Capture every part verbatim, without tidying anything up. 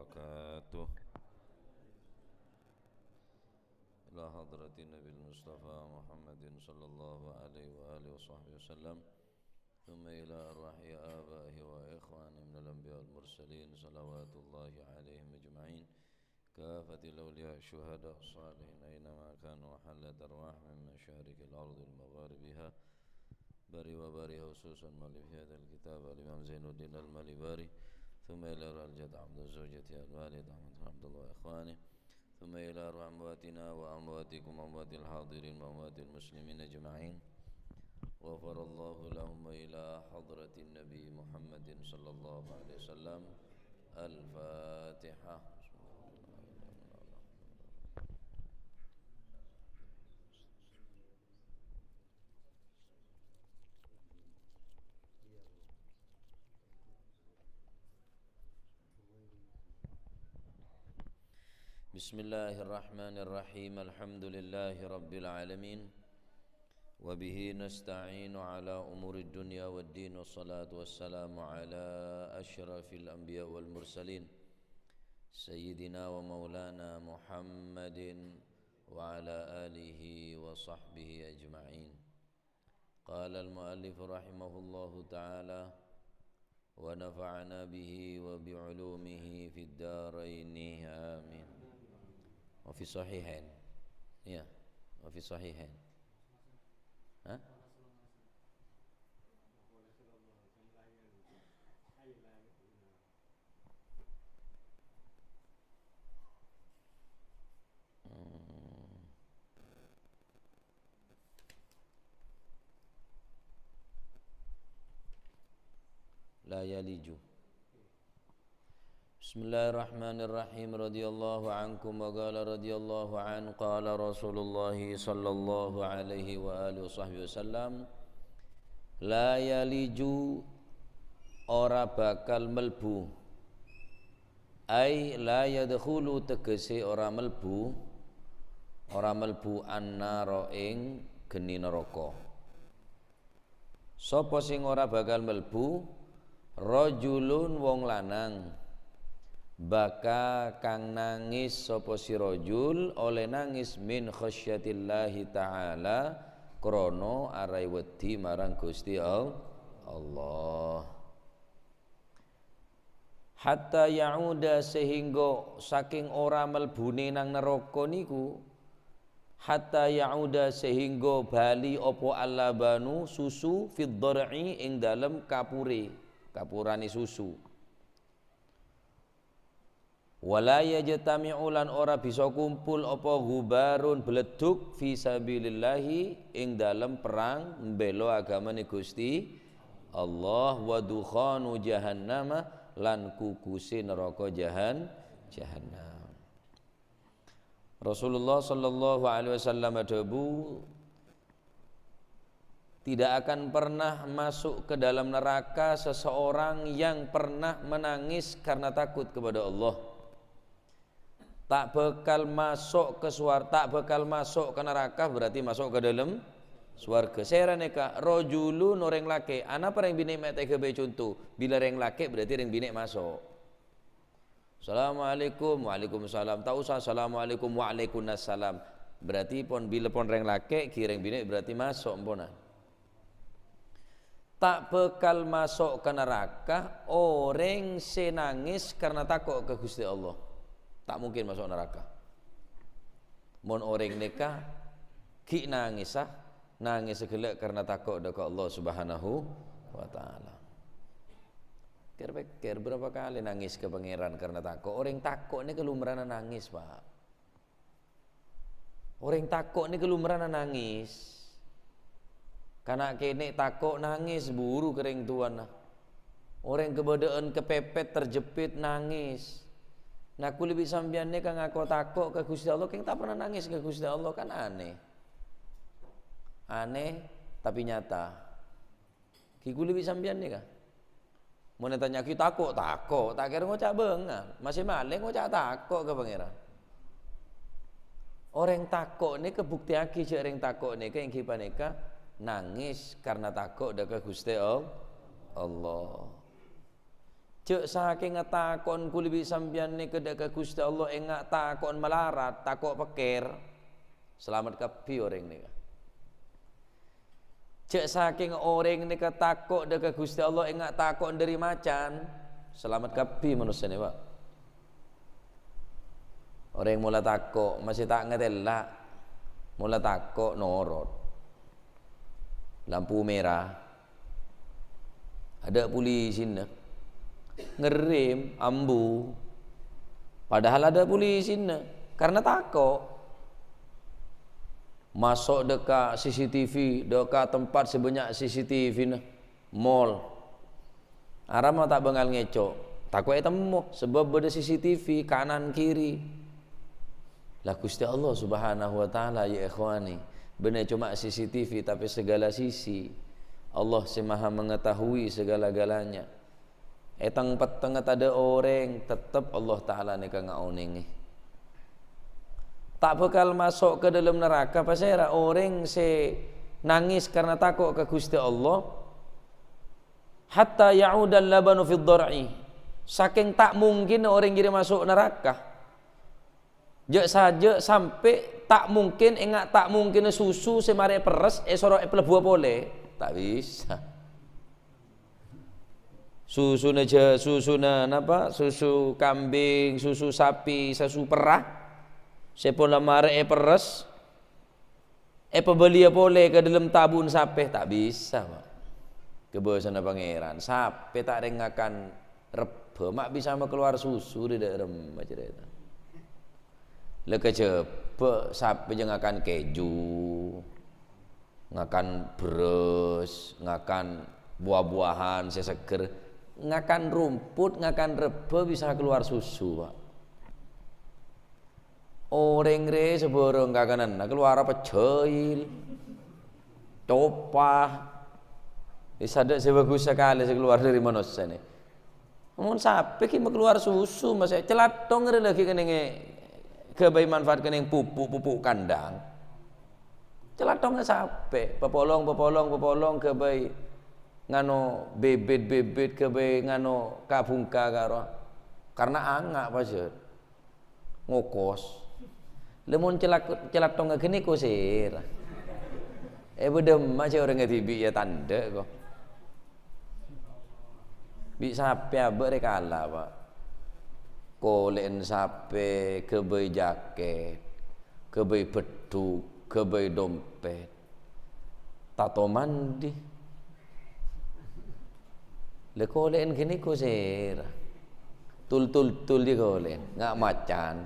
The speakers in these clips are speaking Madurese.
وبركاته. إلى حضرة النبي المصطفى محمد صلى الله عليه وآله وصحبه وسلم. ثم إلى أرواح آبائه وإخوانه من الأنبياء والمرسلين، صلوات الله عليهم أجمعين. كافة الأولياء الشهداء الصالحين أينما كانوا، وحلت أرواحهم من مشارق الأرض لمغاربها، بري وبري، خصوصا مؤلف هذا الكتاب الإمام زين الدين المليباري، ثم إلى أرواح الجد عبد الزوجة الوالد أحمد عبد الله وإخوانه، ثم إلى أرواح أمواتنا وأمواتكم، أموات الحاضرين وأموات المسلمين أجمعين. غفر الله لهم وإلى حضرة النبي محمد صلى الله عليه وسلم. الفاتحة. بسم الله الرحمن الرحيم. الحمد لله رب العالمين. وبه نستعين على أمور الدنيا والدين، والصلاة والسلام على أشرف الأنبياء والمرسلين، سيدنا ومولانا محمد وعلى آله وصحبه أجمعين. قال المؤلف رحمه الله تعالى، ونفعنا به وبعلومه في الدارين، آمين. وفي الصحيحين. Ya, وفي الصحيحين. Hah? Hmm. لا يلج. بسم الله الرحمن الرحيم. رضي الله عنكم وقال رضي الله عنه، قال رسول الله صلى الله عليه وآله وصحبه وسلم، لا يلج, ora bakal melbu. Ai la yadkhulu, tegese ora melbu, ora melbu an-nara ing geni neraka. Sapa sing ora bakal melbu? Rajulun, wong lanang, baka, kang nangis sapa si rajul, oleh nangis, min khasyatillahi ta'ala, krana arai wedi marang Gusti Al-, Allah. Hatta ya'uda, sehingga saking ora melbune nang neraka niku, hatta ya'uda, sehingga bali apa al-labanu, susu, fid dhar'i, ing dalem kapure, kapurane susu. Wala yajtami'u, lan ora bisa kumpul apa ghubarun, beledduk, fi sabilillahi, ing dalem perang mbela agamane Gusti Allah, wa dukhanu jahannama, lan kukuse neraka jahan-, jahannam. Rasulullah sallallahu alaihi wasallam adhabu, tidak akan pernah masuk ke dalam neraka seseorang yang pernah menangis karena takut kepada Allah. Tak bakal masuk ke suar-, tak bakal masuk ke neraka, berarti masuk ke dalam swarga. Sera neka, rojulun, oreng lake. Anapa reng bine me' tega be conto? Bila reng lake, berarti reng bine masuk. Assalamualaikum, waalaikumsalam. Tak usah assalamualaikum, waalaikumsalam. Berarti pon, bila pon reng lake, gi reng bine berarti masuk, empona. Tak bakal masuk ke neraka oreng se nangis karena tako' ka Gusti Allah. Tak mungkin masuk neraka. Mon oreng neka gi nangis, ah, nangis gella' karena tako' dha' ka Allah Subhanahu wa Ta'ala. Kir-pikir, berapa kali nangis ke Pangeran karena tako'? Oreng tako' neka lumrana nangis, Pak. Oreng tako' neka lumrana nangis. Kana' kene' tako' nangis buru ka reng towana. Oreng kabada'an kepepet, terjepit, nangis. Nah, kulli bi' sampeyan neka ngako tako' ka Gusti Allah, keng ta' pernah nangis ka Gusti Allah, kan aneh. Aneh, tapi nyata. Gi kulli bi' sampeyan neka. Mon etanya'agi tako', tako', ta' kera ngoca' bângal. Masih malè ngoca' tako' ka Pangeran. Oreng tako' neka bukteyagi ja' reng tako' neka enggi paneka nangis karena tako' dha' ka Guste All-, Allah. Jhâ' sakèngnga tako'en kulâ bi' sampèyan nèka dâ' ka Ghustè Allah, enga' tako'en malarat, tako' pèkkèr, salamet kabbhi orèng nèka. Jhâ' sakèngnga orèng nèka tako' dâ' ka Ghustè Allah, enga' tako'en dâri macan, salamet kabbhi manossa nèka, Pak. Orèng mola tako', masè ta' ngatèla', mola tako' norot. Lampu mèra, adâ' polisina. Ngerrem, ambu. Padahal adâ' polisina, karena tako'. Maso' dâ' ka C C T V, dâ' ka tempat sè bânnya' C C T V-na, mall. Arapa ma' ta' bângal ngèco', tako' ètemmo, sabâb bâdâ C C T V kanan kiri. Lah, Ghustè Allah Subhanahu wa Ta'ala, ya ikhwani, bânnè coma C C T V, tapè saghâlâ sisi. Allah sè Maha Mengetahui segala-galanya. È teng-pettengnga tadâ' orèng, tettep Allah Ta'ala nèka ngaonèngè. Ta' bhâkal maso' ka dâlem naraka, pasèra orèng sè nangès karena tako' ka Ghustè Allah. "Hatta ya'udal labanu fid dhar'i." Sakèng ta' mungkin orèng jârèya maso' naraka. Jhâ' sajhâ' sampè' ta' mungkin, enga' ta' mungkinna susu sè marè èperres èsoro èpalebbuwâ polè. Ta' bisa. Susuna jhâ-, susuna napa? Susu kambing, susu sapi, susu perra. Sè pola marè èperres, èpabâliyâ polè ka dâlem tabu'na sapè, ta' bisa, Pak. Kabâsana Pangèran, sapè ta' rèng ngakan rebbhâ, ma' bisa makalowar susu dâ' remma, carèta. La kajhâbhâ' sapè jhâ' ngakan kèju, ngakan bherrâs, ngakan buah-buahan sè seggher, ngakan rumput, ngakan rebbhâ bisa kalowar susu, Pak. Orèng rè sabârâng kakananna kalowara pejjhâil, copa. Wis tadâ' sè bhâghus sakalè sè kalowar dâri manossa nè. Mon sapè ghi' makalowar susu, masè calathong rè laghi' kennengngè ghâbây manfaat kenneng pupuk, pupuk kandang. Calathongnga sapè, papolong, papolong, papolong ghâbây ngano bibit-bibit, ghâbây ngano kabhungka karo, karna anga' pajhât. Ngokos. Lamon celak-, calathongnga ghânèka sèra. È, bâdâ emma' sè orèngnga dhibi' ya tandhâ', ko. Bi' sapè abâ' rè kala, Pak. Kolè'en sapè ghâbây jakèt, ghâbây beddhuk, ghâbây dompèt. Tato mandi. La kolè'en ghânèka sèra. Tul-tul-tul jiyâ kolè'en, nga' macan.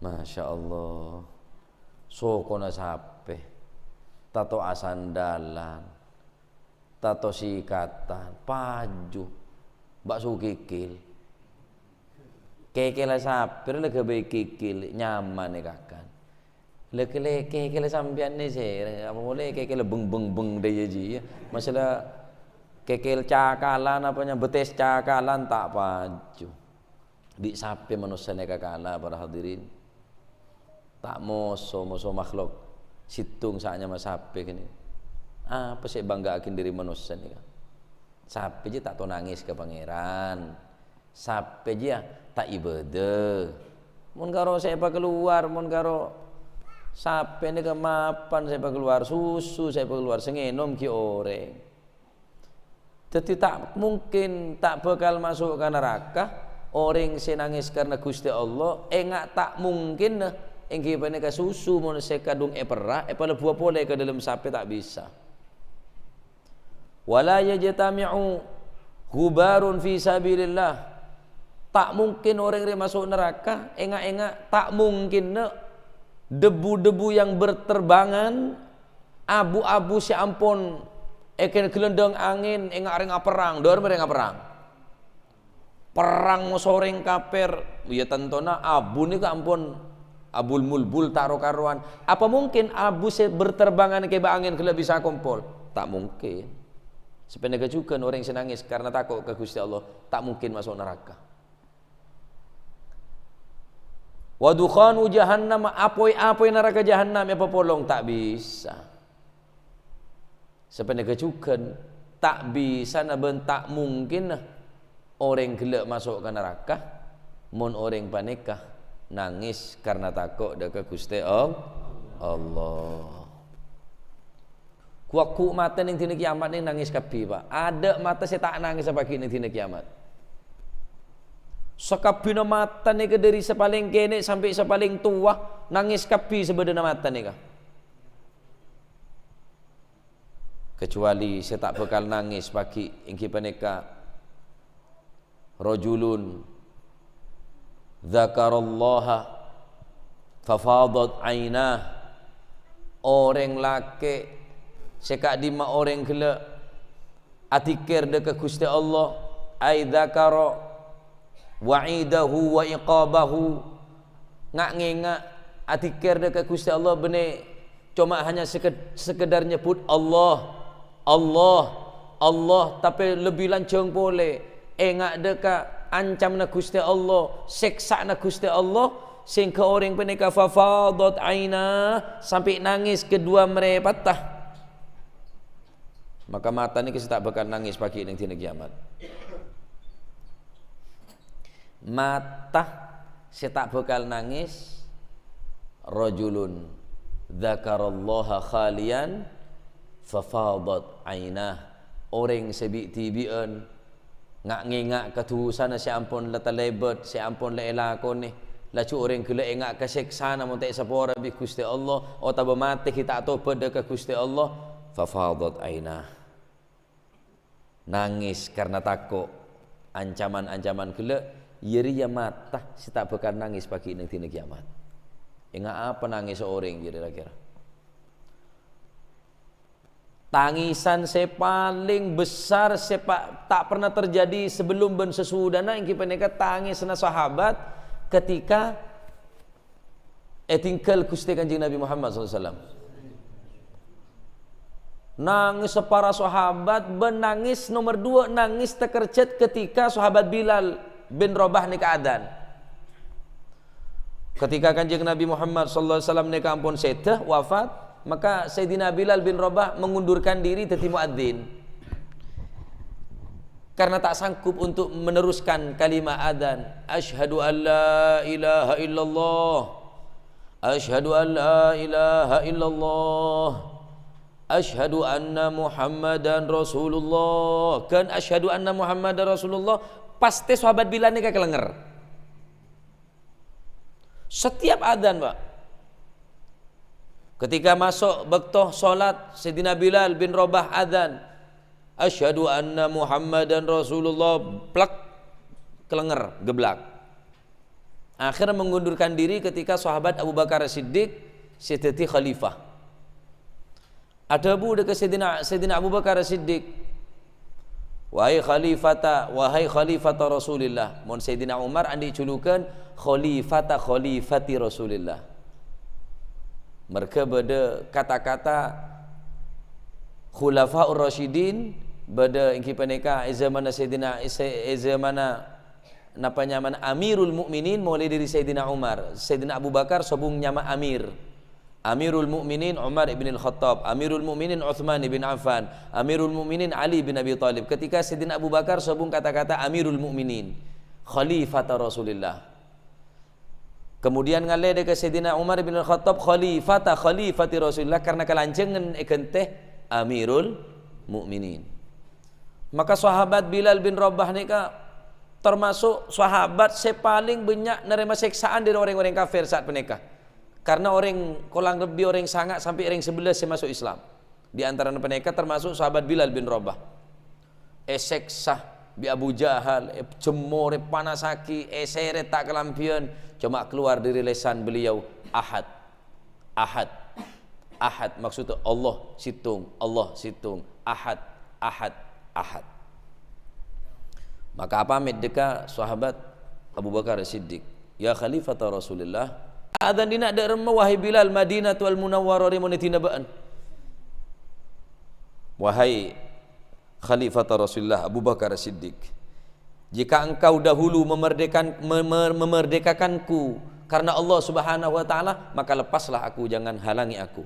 Masya Allah. Sokona sapè. Tato asandalan. Tato sikatan, paju, bakso kikil. Kèkèlla sapè la ghâbây kikil, nyaman èkakan. La kèlè-, kèkèlla sampèyan nè sè, apa molè kèkèlla beng-beng-beng dâjâ jiyâ. Masalah kèkèl cakalan, apa nya, betes cakalan, ta' paju. Bi' sapè manossa nèka kala, para hadirin. Ta' moso, moso makhluk sèttong sè anyama sapè kènè. Apa sè èbângga'aghi dâri manossa nèka? Sapè jiyâ ta' tao nangès ka Pangèran. Sapè jiyâ ta' ibâdâ. Mon karo sè èpakalowar, mon karo sapè nèka mapan sè èpakalowar, susu sè èpakalowar, sè ngènom ghi' orèng. Dhâddhi, ta' mungkin, ta' bhâkal maso' ka naraka orèng sè nangès karna Ghustè Allah, enga' ta' mungkin, èngghi panèka susu mon sè kadhung èperra', èpalebbuwâ polè ka dâlem sapè, ta' bisa. "Wa la yajtami'u ghubarun fi sabilillah." Ta' mungkin orèng rè maso' naraka, enga'-enga' ta' mungkinna debbu-debbu yang berterbangan, abu-abu sè ampon èkèn gelendhâng angèn, enga' rèng aperrang, dhâr rèng aperrang. Perrang moso rèng kafir, ya tantona abu nèka ampon abul-mulbul ta' ro-karowan. Apa mungkin abu sè berterbangan kèbâ angèn ghellâ' bisa kompol? Ta' mungkin. Sapanèka jhughân orèng sè nangès karna tako' ka Ghustè Allah, ta' mungkin maso' naraka. "Wa dukhanu jahannam," apoy-apoy naraka jahannam èpapolong, ta' bisa. Sapanèka jhughân Ta' bisana bân ta' mungkinna orèng ghellâ' maso' ka naraka, mon orèng panèka nangès karna tako' dâ' ka Ghustè All-, Allah. Ghu-lagghu matè neng dina kiamat neng nangès kabbhi, Pak. Adâ' mata sè ta' nangès apa ghi' neng dina kiamat. Sakabbhina mata nèka dâri sè palèng kènè' sampè' sè palèng towa nangès kabbhi sabâdâna mata nèka. Kecuali sè ta' bhâkal nangès paghi' èngghi panèka rajulun dzakarallaha fafadat ainah, orèng lakè' sè ka'dimma orèng ghellâ' adzikkèr dâ' ka Ghustè Allah, ai dzakara wa'idahu wa iqabahu, nga'-ngènga' adzikkèr dâ' ka Ghustè Allah bânnè coma hanya seked-, sekedar nyebbhut Allah, Allah, Allah, tapè lebbi lanjhâng polè ènga' dâ' ka ancamanna Ghustè Allah, sèksa'anna Ghustè Allah, sehingga orèng panèka fafadat ainah, sampè' nangès kedua mrèpatta. Maka mata nèka sè ta' bhâkal nangès paghi' neng dina kiamat. Mata sè ta' bhâkal nangès, rajulun dzakarallaha khaliyan fafadat ainah, orèng sè bi'-dhibi'ân nga'-ngènga' ka dhusana sè ampon la talèbât, sè ampon la èlakonè, laju orèng ghellâ' ènga' ka sèksana mon ta' èsapora bi' Ghustè Allah, otabâ matè ghi' ta' tobat dâ' ka Ghustè Allah, fafadat ainah. Nangès karna tako' ancaman-ancaman ghellâ', iyâ rèya mata sè ta' bhâkal nangès paghi' neng dina kiamat. Ènga' apa nangès orèng kira-kira? Tangisan sè palèng besar sè pa-, ta' pernah terjadi sebelum bân sasudana èngghi panèka tangisanna sahabat ketika ètinggal Ghustè Kanjeng Nabi Muhammad sallallahu alaihi wasallam. Nangès para sahabat, bân nangès nomer dua, nangès takerjhât ketika sahabat Bilal bin Rabah nèka adzan. Ketika Kanjeng Nabi Muhammad sallallahu alaihi wasallam nèka ampon sèdhâ, wafat, maka Sayyidina Bilal bin Rabah mengundurkan diri dhâddhi muadzin. Karena tak sanggup untuk meneruskan kalimat adzan, "Asyhadu an la ilaha illallah. Asyhadu an la ilaha illallah. Asyhadu anna Muhammadan Rasulullah." Kan "Asyhadu anna Muhammadan Rasulullah", pastè sahabat Bilal nèka kalènger. Setiap adzan, Pak. Ketika maso' bâkto salat, Sayyidina Bilal bin Rabah adzan, "Asyhadu anna Muhammadan Rasulullah," plek, kalènger, geblak. Akhirnya mengundurkan diri ketika sahabat Abu Bakar Siddiq sè dhâddhi khalifah. Adhâbu dâ' ka Sayyidina, Sayyidina Abu Bakar Siddiq, "Wahai khalifata, wahai khalifata Rasulillah." Mon Sayyidina Umar andi' julukan khalifata khalifati Rasulillah. Marghâ bâdâ kata-kata Khulafaur Rasyidin, bâdâ èngghi panèka è zamanna Sayyidina, è, è zamanna napa nyamana Amirul Mukminin, molaè dâri Sayyidina Umar. Sayyidina Abu Bakar sobung nyama Amir. Amirul Mukminin Umar ibn al-Khattab, Amirul Mukminin Utsman ibn Affan, Amirul Mukminin Ali bin Abi Thalib. Ketika Sayyidina Abu Bakar sobung kata-kata Amirul Mukminin, khalifata Rasulillah. Kemudian ngalèdhâ ka Sayyidina Umar bin al-Khattab, khalifata khalifati Rasulillah, karena kalanjhângan èghântè Amirul Mukminin. Maka sahabat Bilal bin Rabah nèka termasuk sahabat sè palèng bânnya' narèma sèksa'an dâri rèng-orèng kafir saat panèka. Karena orèng, korang lebbi orèng sanga' sampè' rèng sabellâs sè maso' Islam. Di antarana panèka termasuk sahabat Bilal bin Rabah. Èsèksa bi' Abu Jahal, èjemmor, èpanassaghi, èsèrèt ta' kalambhiyân, coma kalowar dâri lèsan beliau, "Ahad, Ahad, Ahad." Maksudnya Allah sèttong, Allah sèttong, Ahad, Ahad, Ahad. Maka apamèt dâ' ka sahabat Abu Bakar Siddiq, "Ya Khalifata Rasulillah, adzan dinna' dâ' remma, wahai Bilal, Madinatul Munawwarah rèya mon èdina bâ'ân." Wahai Khalifata Rasulillah Abu Bakar Siddiq, jika engkau dahulu memerdekan-, me-, me-, memerdekakanku karena Allah Subhanahu wa Ta'ala, maka lepaslah aku, jangan halangi aku.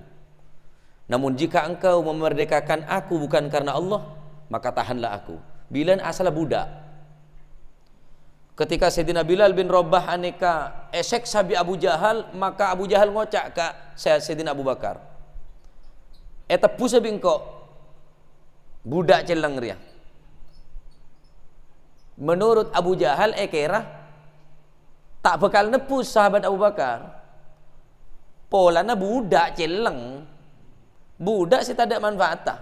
Namun jika engkau memerdekakan aku bukan karena Allah, maka tahanlah aku." Bilal asalla budak. Ketika Sayyidina Bilal bin Rabah anèka èsèksa bi' Abu Jahal, maka Abu Jahal ngoca' ka Say-, Sayyidina Abu Bakar, "Ètebbusa bi' engko' budak celleng rèya." Menurut Abu Jahal èkèra ta' bhâkal nebbhus sahabat Abu Bakar. Polana budak celleng, budak sè tadâ' manfaatta.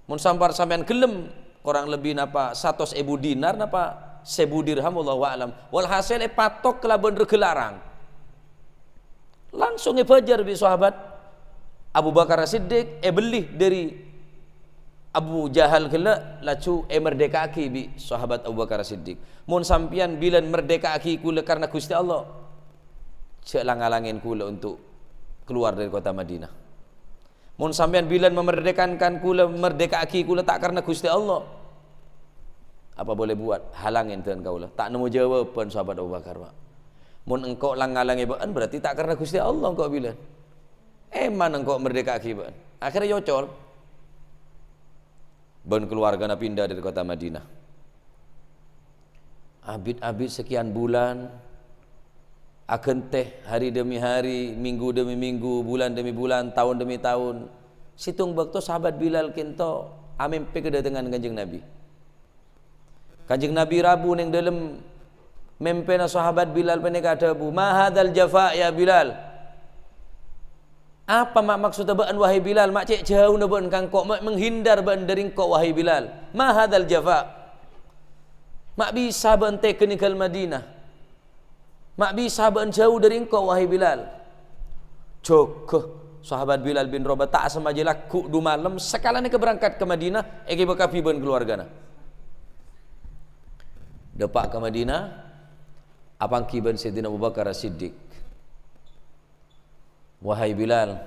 Mon sampar sampèyan ghellem, korang lebbi napa satos èbu dinar, napa sèbu dirham, wallahu a'lam. Walhasil èpatok kalabân règhâ larang. Langsung èbâjâr bi' sahabat Abu Bakar As-Siddiq, èbelli dâri Abu Jahal ghellâ', laju èmerdèka'aghi bi' sahabat Abu Bakar As-Siddiq. Mon sampèyan bilân merdèka'aghi kaulâ karna Ghustè Allah, jhâ' lang-ngalangèn kaulâ untuk keluar dari kota Madinah. Mon sampèyan bilân memerdekakan kaulâ, merdèka'aghi kaulâ ta' karna Ghustè Allah, apa boleh buat, halangèn dhân kaulâ. Ta' nemmo jâwâbhân sahabat Abu Bakar, Pak. "Mon engko' lang-ngalangè bâ'ân, berarti ta' karna Ghustè Allah engko' bilân. Èman engko' merdèka'aghi bâ'ân." Akhirnya nyocol. Bân keluargana pindah dari kota Madinah. Abit-abit sekian bulan, aghântè hari demi hari, minggu demi minggu, bulan demi bulan, taon demi taon. Sèttong bâkto sahabat Bilal kènto amèmpè kadâtengan Kanjeng Nabi. Kanjeng Nabi rabu neng dâlem mèmpèna sahabat Bilal panèka adhâbu, "Ma hadzal jafa ya Bilal? Apa ma' maksodda bâ'ân, wahai Bilal? Ma' cè' jhâuna bâ'ân ka engko', ma' menghindar bâ'ân dâri engko', wahai Bilal. Ma hadzal jafa? Ma' bisa bâ'ân tega nèngghâl Madinah? Ma' bisa bâ'ân jhâu dâri engko', wahai Bilal?" Jâgâ, sahabat Bilal bin Rabah ta' asemmajâ lagghu' du malem, sakalana èkaberangkat ka Madinah, èghibâ kabbhi bân kalowargana. Dâpa' ka Madinah, apangghi bân Sayyidina Abu Bakar As-Siddiq. "Wahai Bilal,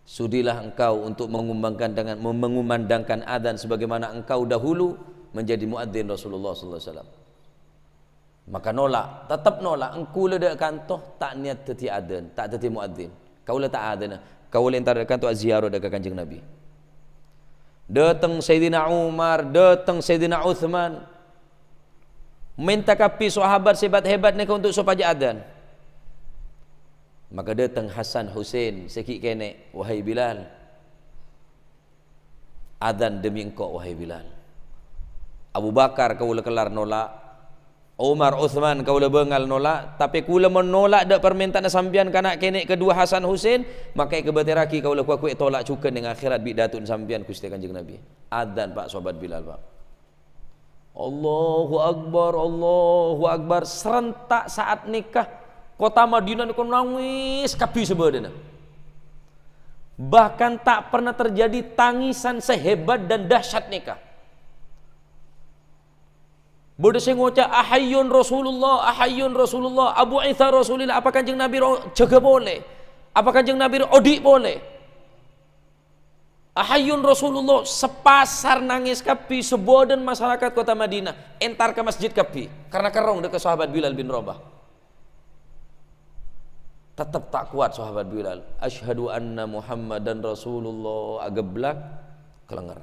sudilah engkau untuk mengumandangkan dengan, mengumandangkan adzan sebagaimana engkau dahulu menjadi muadzin Rasulullah sallallahu alaihi wasallam." Maka nolak, tetep nolak, "Engko' la dâ' kanto ta' niyat dhâddhi adzan, ta' dhâddhi muadzin. Kaulâ ta' adzana, kaulâ entar dâ' kanto aziarah dâ' ka Kanjeng Nabi." Dâteng Sayyidina Umar, dâteng Sayyidina Utsman, mènta kabbhi sahabat sè hebat-hebat nèka untuk sopajâ adzan. Maka dâteng Hasan Husain sè ghi' kènè', "Wahai Bilal, adzan demi engko', wahai Bilal." Abu Bakar kaulâ kellar nolak, Umar, Utsman kaulâ bângal nolak, tapè kaulâ mon nolak dâ' parmènta'anna sampèyan ka na' kènè' kaduwâ Hasan Husain, maka èkabâtèrraghi kaulâ ghu-lagghu ètolak jhughân neng akhèrat bi' dâtona sampèyan, Ghustè Kanjeng Nabi. Adzan, Pak, sahabat Bilal, Pak. Allahu Akbar, Allahu Akbar. Serentak saat nèka, kota Madinah nèka nangès kabbhi sabâdâna. Bahkan ta' pernah terjadi tangisan sehebat dan dahsyat nèka. Bâdâ sè ngoca', "Ahayyun Rasulullah, ahayyun Rasulullah, abu'itsa Rasulillah, apa Kanjeng Nabi ro-, jâgâ polè? Apa Kanjeng Nabi ro-, odi' polè?" "Ahayyun Rasulullah," sepasar nangès kabbhi, sabâdâna masyarakat kota Madinah, entar ka masjid kabbhi, karena kerrong dâ' ka sahabat Bilal bin Rabah. Tetep ta' kowat sahabat Bilal, "Asyhadu anna Muhammadan Rasulullah," ageblak, kalènger.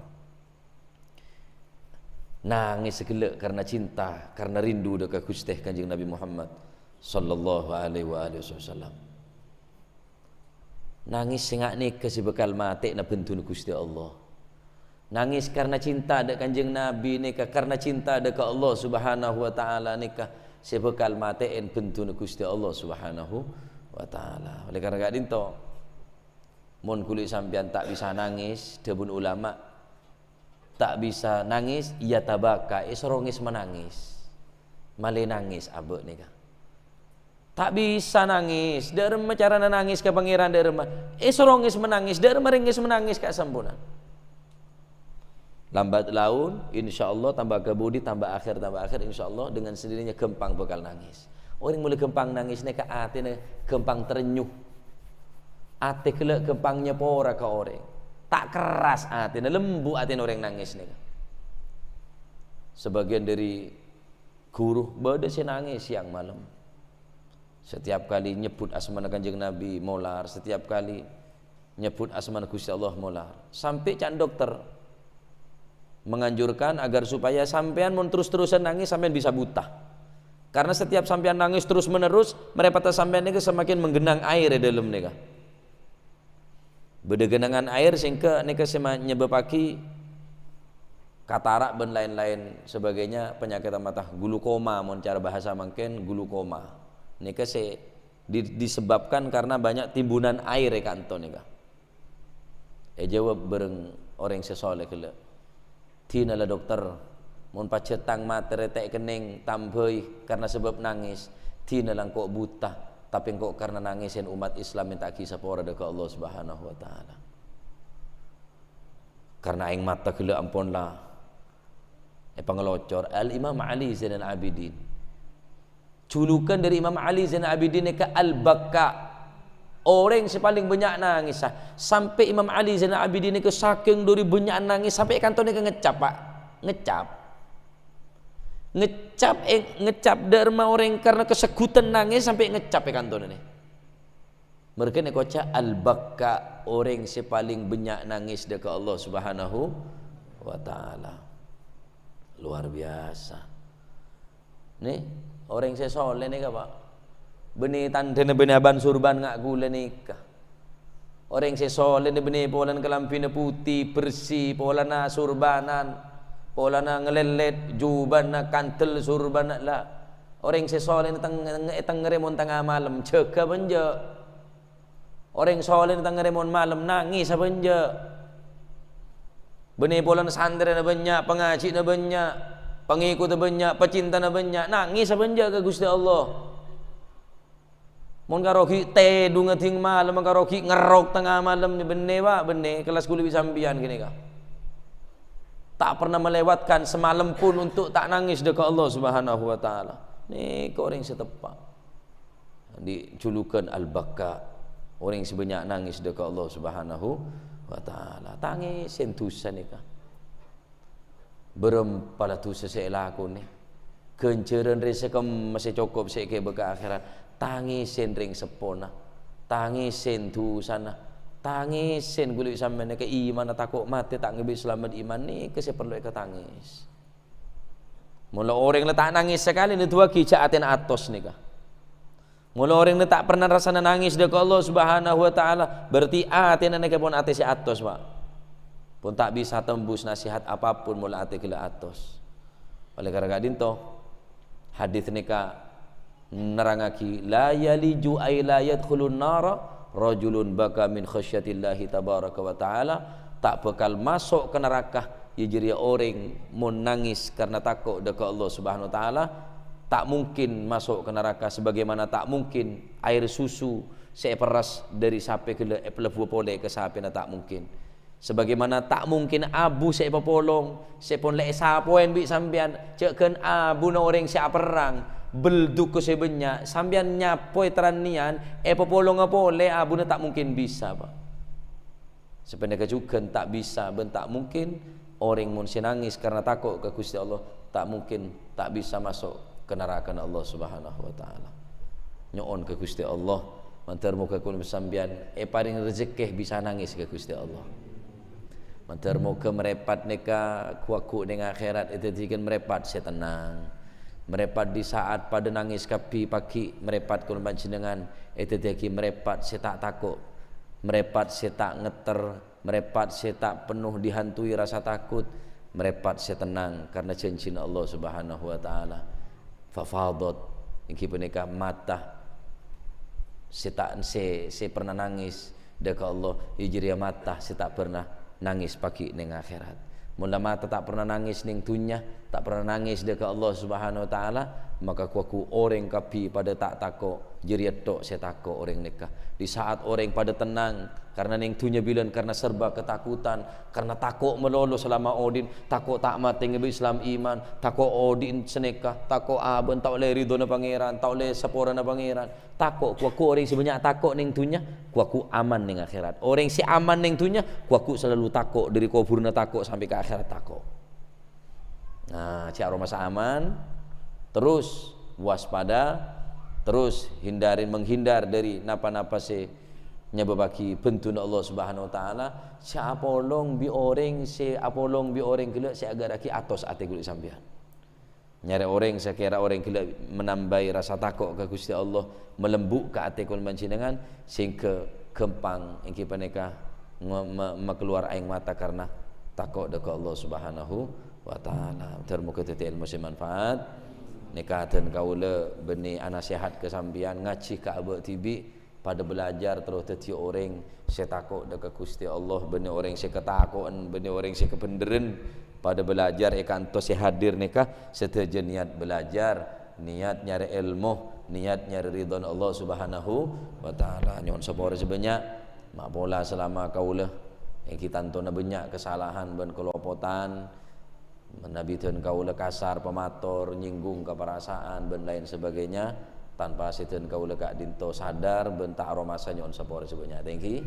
Nangès ghellâ' karena cinta, karena rindu dâ' ka Ghustè Kanjeng Nabi Muhammad sallallahu alaihi wa alihi wasallam. Nangès sè nga' nèka sè bhâkal matè'na bhenduna Ghustè Allah. Nangès karena cinta dâ' Kanjeng Nabi nèka, karena cinta dâ' ka Allah Subhanahu wa Ta'ala nèka sè bhâkal matè'è bhenduna Ghustè Allah Subhanahu wa Ta'ala. Oleh karena ka'dinto, mon kaulâ sampèyan ta' bisa nangès, dhâbuna ulama, ta' bisa nangès, "Yatabaka," èsorongè manangès. Malè nangès abâ' nèka. Ta' bisa nangès, dâ' remma carana nangès ka Pangèran, dâ' remma. Èsorongè manangès, dâ' remma rèngès manangès kasamponna. Lambat laun, insyaallah, tambâ ka budi, tambâ akhèr, tambâ akhèr, insyaallah, dengan sendirinya ghâmpang bhâkal nangès. Orèng molaè ghâmpang nangès nèka atèna ghâmpang terrenyuh. Atè ghellâ' ghâmpang nyapora ka orèng. Ta' kerras atèna, lembut atèna orèng nangès nèka. Sebagian dari guru bâdâ sè nangès siang malem. Setiap kali nyebbhut asmana Kanjeng Nabi, molar. Setiap kali nyebbhut asmana Ghustè Allah, molar. Sampè' ca'na dokter, menganjurkan agar supaya sampèyan mon terus-terusan nangis, sampèyan bisa buta. Karena setiap sampèyan nangis terus-menerus, mrèpata sampèyan nèka semakin menggenang air è dâlem nèka. Bâdâ genangan air sehingga nèka sè ma-, nyebabaghi katarak bân lain-lain sebagainya, penyakit mata, glukoma, mon cara bahasa mangkèn glukoma. Nèka sè di-, disebabkan karena banyak timbunan air è kanto nèka. Èjâwâb bhâreng orèng sè soleh ghellâ'. "Dinala, Dokter, mon pajhât tang matè rè ta' èkennèng tambhâi karna sabâb nangès, dinala engko' buta, tapè engko' karna nangèsèn ommat Islam mènta'aghi sapora dâ' ka Allah Subhanahu wa Ta'ala. Karna aèng mata ghellâ' ampon la èpangalocor." Al-Imam Ali Zainal Abidin. Julukan dhâri Imam Ali Zainal Abidin nèka Al-Bakka. Orèng sè palèng bânnya' nangèssa. Sampè' Imam Ali Zainal Abidin nèka sakèng dhâri bânnya'na nangès, sampè' è kanto nèka ngecap, Pak. Ngecap. Ngecap, eh, ngecap dâ' remma orèng karna kasegghudhân nangès sampè' ngecap è kanto nèka. Marghâ nèka oca' Al-Bakka, orèng sè palèng bânnya' nangès dâ' ka Allah Subhanahu wa Ta'ala. Luar biasa. Nè, orèng sè soleh nèka, Pak. Bânnè tandhâna bânnè abân surban nga' ghulâ nèka. Orèng sè soleh nè bânnè polana kalambhina putè, bersè, polana surbanan, polana ngalèlèt, jubana kandel surbanna la. Orèng sè soleh nè teng-, ètengngèrè mon tengnga malem, jâgâ bânjâ'. Orèng soleh nè tengngèrè mon malem nangès abânjâ'. Bânnè polana santrèna bânnya', pangajhi'na bânnya', pangèkodda bânnya', pacintana bânnya', nangès abânjâ' ka Ghustè Allah. Mon karo ghi' tèdungnga dhing malem, karo ghi' ngerrok tengnga malem, bânnè, Pak, bânnè, kellas ghulâ bi' sampèyan ghânèka. Tak pernah melewatkan semalam pun untuk tak nangis dâ' ka Allah Subhanahu wa Ta'ala. Nèka orèng sè teppa'. Andi' julukan Al-Bakka, orèng sè bânnya' nangès dâ' ka Allah Subhanahu wa Ta'ala. Tangèsèn dhusa nèka. Bârâmpa la dhusa sè èlakonè. Ghânjhârân rè sè kemma sè cokop sè èghibâ ka akhèrat. Tangèsèn rèng seppona. Tangèsèn dhusana. Tangèsèn ghulâ bi' sampèyan nèka imanna tako' matè ta' ngèbâ salamet iman nèka sè parlo èkatangès. Mon la orèng la ta' nangès sakalè, noduwaghi jâ' atèna atos nèka. Mon la orèng la ta' pernah rassana nangès dâ' ka Allah Subhanahu wa Ta'ala, berarti atèna nèka pon atè sè atos, Pak. Pon ta' bisa tembus nasihat apapun mon la atè ghellâ' atos. Oleh karana ka'dinto, hadis nèka nerrangaghi, "La yaliju ay la yadkhulun nara rajulun baka min khasyatillahi tabaraka wa ta'ala," ta' bhâkal maso' ka naraka, iyâ jârèya orèng mon nangès karna tako' dâ' ka Allah Subhanahu wa Ta'ala, ta' mungkin maso' ka naraka, sebagaimana ta' mungkin aèr susu sè èperres dhâri sapè ghellâ' èpalebbuwâ polè ka sapèna, ta' mungkin. Sebagaimana ta' mungkin abu sè èpapolong, sè pon la èsapoè bi' sampèyan, jâ' ghân abuna orèng sè aperrang, bel dukko sè bânnya', sampèyan nyapoè tarannèyan, èpapolonga polè abuna ta' mungkin bisa, Pak. Sapanèka jhughân ta' bisa bân ta' mungkin, orèng mon sè nangès karna tako' ka Ghustè Allah, ta' mungkin ta' bisa maso' ka narakana Allah Subhanahu wa Ta'ala. Nyo'on ka Ghustè Allah, mandhâr moghâ kaulâ sampèyan èparèng rejhekkè bisa nangès ka Ghustè Allah. Mandhâr moghâ marèpat nèka ghu-lagghu neng akhèrat èdhâddhiyâghin marèpat sè tennang. Marèpat di saat padâ nangès kabbhi pagghi', marèpat kaulâ panjhennengngan èdhâddhiyâghi marèpat sè ta' tako', marèpat sè ta' ngetter, marèpat sè ta' penno dihantui rasa takut, marèpat sè tennang karna jhânjhina Allah Subhanahu wa Ta'ala. Fafadhat, èngghi panèka mata sè ta', sè, sè pernah nangès dâ' ka Allah, iyâ jârèya mata sè ta' pernah nangès pagghi' neng akhèrat. Mon la mata ta' pernah nangès neng dhunnya, ta' pernah nangès dâ' ka Allah Subhanahu wa Ta'ala, maka ghu-lagghu orèng kabbhi padâ ta' tako', jârèya tho' sè tako' orèng nèka. Di saat orèng padâ tennang, karna neng dhunnya bilân karna serba ketakutan, karna tako' malolo salama odi'na, tako' ta' matè ngèbâ Islam iman, tako' odi'na sanèka, tako' abâ'na ta' ollè ridhona Pangèran, ta' ollè saporana Pangèran, tako', ghu-lagghu orèng sè bânnya' tako' neng dhunnya, ghu-lagghu aman neng akhèrat. Orèng sè aman neng dhunnya, ghu-lagghu salalu tako', dhâri kobhurânna tako' sampè' ka akhèrat tako'. Nah, jhâ' aromasa aman, terus waspada, terus hindari, menghindar dari napa-napa sè nyabâbbhâghi bhendhuna Allah Subhanahu wa Ta'ala, sè apolong bi' orèng, sè apolong bi' orèng ghellâ' sè aghârraghi atos atè kaulâ sampèyan. Nyarè orèng sè kèra orèng ghellâ' manambâi rasa tako' ka Ghustè Allah, malembu' ka atè kaulâ panjhennengngan, sehingga ghâmpang èngghi panèka ngo-, ma-, makalowar aèng mata karna tako' dâ' ka Allah Subhanahu wa Ta'ala. Dhâr moghâ dhâddhi èlmo sè manfaat. Nèka dân kaulâ bânnè anasèhat ka sampèyan, ngajhi ka abâ' dhibi', padâ bâlâjhâr terro dhâddhiyâ orèng sè tako' dâ' ka Ghustè Allah, bânnè orèng sè katako'en, bânnè orèng sè kabhendherrân. Padâ bâlâjhâr è kanto sè hadir nèka, sadhâjâ niyat bâlâjhâr, niyat nyarè èlmo, niyat nyarè ridhâna Allah Subhanahu wa Ta'ala. Nyo'on saporana sè bânnya', ma' pola salama kaulâ èngghi tantona bânnya' kasalahan bân kalopotan, manabi dân kaulâ kasar pamator, nyinggung kaparasaan, bân laèn sabagainya, tanpa sè dân kaulâ ka'dinto sadar bân ta' aromasa nyo'on sapora sè bânnya'. Tèngghi,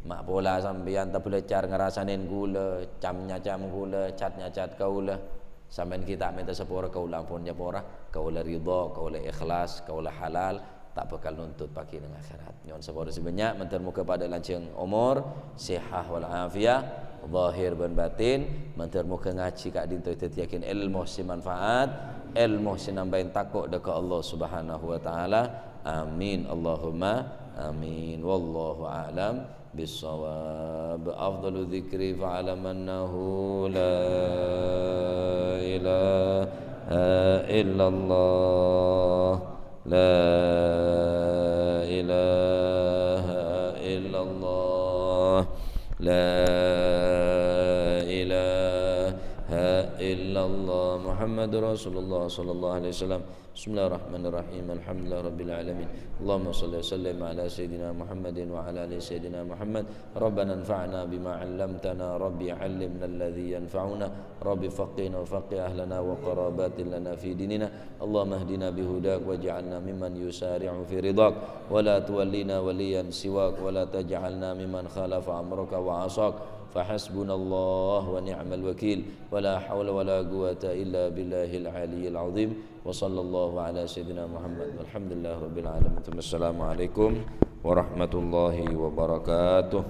ma' pola sampèyan tabâlâjhâr ngarasanè ghulâ, cam-nyacam ghulâ, cat-nyacat kaulâ. Sampèyan ghi' ta' mènta sapora, kaulâ ampon nyapora, kaulâ ridho, kaulâ ikhlas, kaulâ halal, ta' bhâkal nuntut paghi' neng akhèrat. Nyo'on sapora sè bânnya', mandhâr moghâ padâ lanjhâng omor, sehah wal afiyah, zahir bân batin, mandhâr moghâ ngajhi ka'dinto èdhâddhiyâghin èlmo sè manfaat, èlmo sè nambâi tako' dâ' ka Allah Subhanahu wa Ta'ala. Amin, Allahumma amin. Wallahu a'lam bissawab. Afdalu dzikri fa'lam annahu la ilaha illallah. La ilaha illallah. La ilaha illallah. Muhammadur Rasulullah sallallahu alaihi wasallam. Bismillahirrahmanirrahim. Alhamdulillahirabbil alamin. Allahumma shalli wa sallim ala sayyidina Muhammadin wa ala ali sayyidina Muhammad. Rabbana anfa'na bima 'allamtana. Rabbi 'allimna alladzi yanfa'una. Rabbi faqqihna wa faqqih ahlana wa qarabatin lana fi dinina. Allahumma ihdina bihudak waj'alna mimman yusari'u fi ridhak. Wa la tuwallina waliyan siwak. Wa la taj'alna mimman khalafa amraka wa 'asak. Fa hasbunallah wa ni'mal wakil. Wa la haula wa la quwwata illa billahil aliyyil azim. Wa sallallahu ala sayyidina Muhammad. Walhamdulillahi rabbil alamin. Assalamualaikum warahmatullahi wabarakatuh.